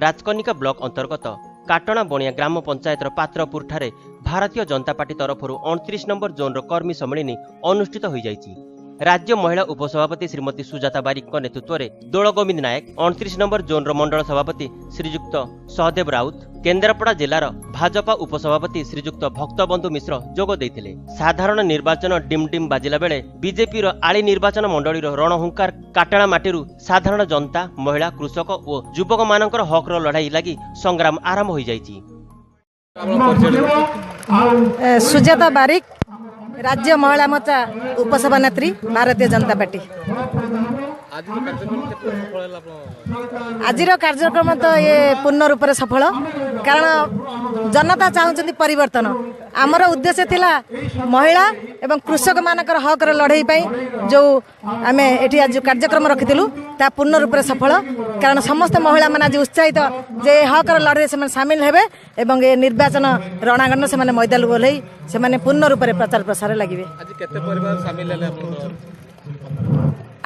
Rajkanika block ଅନ୍ତର୍ଗତ କାଟଣା ବଣିଆ ଗ୍ରାମ ପଞ୍ଚାୟତର ପାତ୍ରପୁରଠାରେ ଭାରତୀୟ ଜନତା ପାର୍ଟି ତରଫରୁ 29 ନମ୍ବର ଜୋନ୍ର କର୍ମୀ ସମ୍ମିଳନୀ ଅନୁଷ୍ଠିତ ହୋଇଯାଇଛି। ରାଜ୍ୟ ମହିଳା ଉପସଭାପତି ଶ୍ରୀମତୀ ସୁଜାତା ବାରିକଙ୍କ ନେତୃତ୍ୱରେ ଦୋଳଗୋବିନ୍ଦ ନାୟକ, 29 ନମ୍ବର ଜୋନ୍ର ମଣ୍ଡଳ ସଭାପତି ଶ୍ରୀଯୁକ୍ତ ସହଦେବ ରାଉତ, କେନ୍ଦ୍ରାପଡ଼ା ଜିଲ୍ଲାର ଭାଜପା ଉପସଭାପତି ଶ୍ରୀଯୁକ୍ତ ଭକ୍ତବନ୍ଧୁ ମିଶ୍ର ଯୋଗ ଦେଇଥିଲେ। ସାଧାରଣ ନିର୍ବାଚନ ଡିମ୍ ଡିମ୍ ବାଜିଲା ବେଳେ ବିଜେପିର ଆଳି ନିର୍ବାଚନ ମଣ୍ଡଳୀର ରଣହୁଙ୍କାର କାଟଣା ମାଟିରୁ ସାଧାରଣ ଜନତା, ମହିଳା, କୃଷକ ଓ ଯୁବକମାନଙ୍କର ହକ୍ର ଲଢ଼ାଇ ଲାଗି ସଂଗ୍ରାମ ଆରମ୍ଭ ହୋଇଯାଇଛି। ସୁଜାତା ବାରିକ, ରାଜ୍ୟ ମହିଳା ମୋର୍ଚ୍ଚା ଉପସଭାନେତ୍ରୀ, ଭାରତୀୟ ଜନତା ପାର୍ଟି। ଆଜିର କାର୍ଯ୍ୟକ୍ରମ ତ ଇଏ ପୂର୍ଣ୍ଣ ରୂପରେ ସଫଳ, କାରଣ ଜନତା ଚାହୁଁଛନ୍ତି ପରିବର୍ତ୍ତନ। ଆମର ଉଦ୍ଦେଶ୍ୟ ଥିଲା ମହିଳା ଏବଂ କୃଷକମାନଙ୍କର ହକର ଲଢ଼େଇ ପାଇଁ ଯେଉଁ ଆମେ ଏଠି ଆଜି କାର୍ଯ୍ୟକ୍ରମ ରଖିଥିଲୁ, ତାହା ପୂର୍ଣ୍ଣ ରୂପରେ ସଫଳ, କାରଣ ସମସ୍ତ ମହିଳାମାନେ ଆଜି ଉତ୍ସାହିତ ଯେ ଏ ହକର ଲଢ଼େଇରେ ସେମାନେ ସାମିଲ ହେବେ ଏବଂ ଏ ନିର୍ବାଚନ ରଣାଙ୍ଗନରେ ସେମାନେ ମଇଦାନକୁ ଓହ୍ଲେଇ ସେମାନେ ପୂର୍ଣ୍ଣ ରୂପରେ ପ୍ରଚାର ପ୍ରସାରରେ ଲାଗିବେ।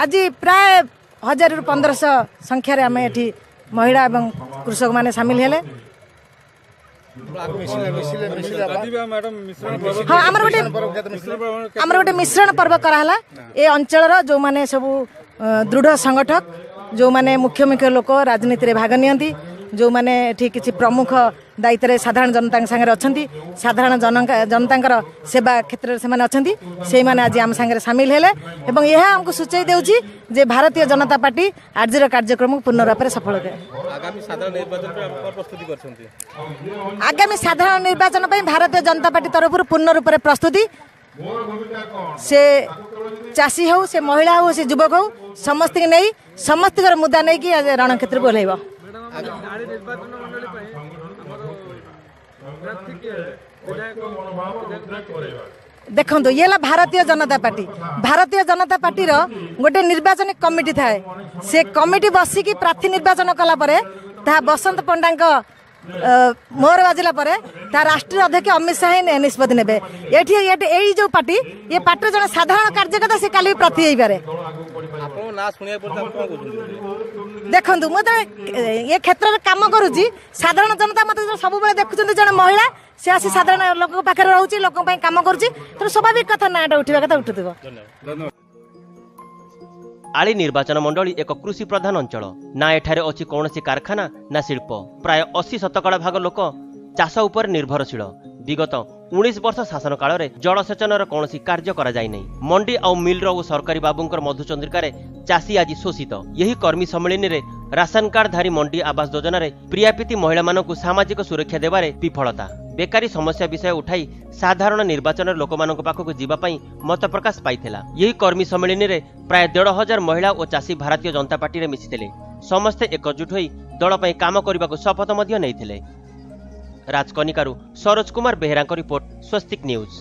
ଆଜି ପ୍ରାୟ 1000ରୁ 1500 ସଂଖ୍ୟାରେ ଆମେ ଏଠି ମହିଳା ଏବଂ କୃଷକମାନେ ସାମିଲ ହେଲେ। ହଁ, ଆମର ଗୋଟେ ମିଶ୍ରଣ ପର୍ବ କରାହେଲା। ଏ ଅଞ୍ଚଳର ଯେଉଁମାନେ ସବୁ ଦୃଢ଼ ସଂଗଠକ, ଯେଉଁମାନେ ମୁଖ୍ୟ ମୁଖ୍ୟ ଲୋକ ରାଜନୀତିରେ ଭାଗ ନିଅନ୍ତି, ଯେଉଁମାନେ ଏଠି କିଛି ପ୍ରମୁଖ ଦାୟିତ୍ୱରେ ସାଧାରଣ ଜନତାଙ୍କ ସାଙ୍ଗରେ ଅଛନ୍ତି, ସାଧାରଣ ଜନତାଙ୍କର ସେବା କ୍ଷେତ୍ରରେ ସେମାନେ ଅଛନ୍ତି, ସେଇମାନେ ଆଜି ଆମ ସାଙ୍ଗରେ ସାମିଲ ହେଲେ ଏବଂ ଏହା ଆମକୁ ସୂଚାଇ ଦେଉଛି ଯେ ଭାରତୀୟ ଜନତା ପାର୍ଟି ଆଜିର କାର୍ଯ୍ୟକ୍ରମକୁ ପୂର୍ଣ୍ଣ ରୂପରେ ସଫଳ। ଆଗାମୀ ସାଧାରଣ ନିର୍ବାଚନ ପାଇଁ ଭାରତୀୟ ଜନତା ପାର୍ଟି ତରଫରୁ ପୂର୍ଣ୍ଣ ରୂପରେ ପ୍ରସ୍ତୁତି। ସେ ଚାଷୀ ହେଉ, ସେ ମହିଳା ହେଉ, ସେ ଯୁବକ ହେଉ, ସମସ୍ତଙ୍କୁ ନେଇ, ସମସ୍ତଙ୍କର ମୁଦ୍ଦା ନେଇକି ରଣକ୍ଷେତ୍ରକୁ ଓହ୍ଲାଇବ। ଦେଖନ୍ତୁ, ଇଏ ହେଲା ଭାରତୀୟ ଜନତା ପାର୍ଟି। ଭାରତୀୟ ଜନତା ପାର୍ଟିର ଗୋଟେ ନିର୍ବାଚନୀ କମିଟି ଥାଏ। ସେ କମିଟି ବସିକି ପ୍ରାର୍ଥୀ ନିର୍ବାଚନ କଲା ପରେ, ତାହା ବସନ୍ତ ପଣ୍ଡାଙ୍କ ମୋହର ବାଜିଲା ପରେ, ତାହା ରାଷ୍ଟ୍ରୀୟ ଅଧ୍ୟକ୍ଷ ଅମିତ ଶାହା ହିଁ ନିଷ୍ପତ୍ତି ନେବେ। ଏଠି ଏଇ ଯେଉଁ ପାର୍ଟି, ଏ ପାର୍ଟିର ଜଣେ ସାଧାରଣ କାର୍ଯ୍ୟକର୍ତ୍ତା ସେ କାଲି ବି ପ୍ରାର୍ଥୀ ହେଇପାରେ। ଦେଖନ୍ତୁ, ମୁଁ ଯେତେବେଳେ ଏ କ୍ଷେତ୍ରରେ କାମ କରୁଛି, ସାଧାରଣ ଜନତା ମୋତେ ସବୁବେଳେ ଦେଖୁଛନ୍ତି, ଜଣେ ମହିଳା ସେ ଆସି ସାଧାରଣ ଲୋକଙ୍କ ପାଖରେ ରହୁଛି, ଲୋକଙ୍କ ପାଇଁ କାମ କରୁଛି, ତେଣୁ ସ୍ୱାଭାବିକ କଥା ନାଁଟା ଉଠିବା କଥା ଉଠୁଥିବ। ଆଳି ନିର୍ବାଚନ ମଣ୍ଡଳୀ ଏକ କୃଷି ପ୍ରଧାନ ଅଞ୍ଚଳ। ନା ଏଠାରେ ଅଛି କୌଣସି କାରଖାନା ନା ଶିଳ୍ପ। ପ୍ରାୟ 80 ଶତକଡ଼ା ଭାଗ ଲୋକ ଚାଷ ଉପରେ ନିର୍ଭରଶୀଳ। ବିଗତ 19 ବର୍ଷ ଶାସନ କାଳରେ ଜଳସେଚନର କୌଣସି କାର୍ଯ୍ୟ କରାଯାଇନାହିଁ। ମଣ୍ଡି ଆଉ ମିଲ୍ର ଓ ସରକାରୀ ବାବୁଙ୍କର ମଧୁଚନ୍ଦ୍ରିକାରେ ଚାଷୀ ଆଜି ଶୋଷିତ। ଏହି କର୍ମୀ ସମ୍ମିଳନୀରେ ରାସନ କାର୍ଡଧାରୀ, ମଣ୍ଡି, ଆବାସ ଯୋଜନାରେ ପ୍ରିୟାପୀତି ମହିଳାମାନଙ୍କୁ ସାମାଜିକ ସୁରକ୍ଷା ଦେବାରେ ବିଫଳତା, ବେକାରୀ ସମସ୍ୟା ବିଷୟ ଉଠାଇ ସାଧାରଣ ନିର୍ବାଚନରେ ଲୋକମାନଙ୍କ ପାଖକୁ ଯିବା ପାଇଁ ମତ ପ୍ରକାଶ ପାଇଥିଲା। ଏହି କର୍ମୀ ସମ୍ମିଳନୀରେ ପ୍ରାୟ 1500 ମହିଳା ଓ ଚାଷୀ ଭାରତୀୟ ଜନତା ପାର୍ଟିରେ ମିଶିଥିଲେ। ସମସ୍ତେ ଏକଜୁଟ ହୋଇ ଦଳ ପାଇଁ କାମ କରିବାକୁ ଶପଥ ମଧ୍ୟ ନେଇଥିଲେ। ରାଜକନିକାରୁ ସରୋଜ କୁମାର ବେହେରାଙ୍କ ରିପୋର୍ଟ, ସ୍ୱସ୍ତିକ ନ୍ୟୁଜ୍।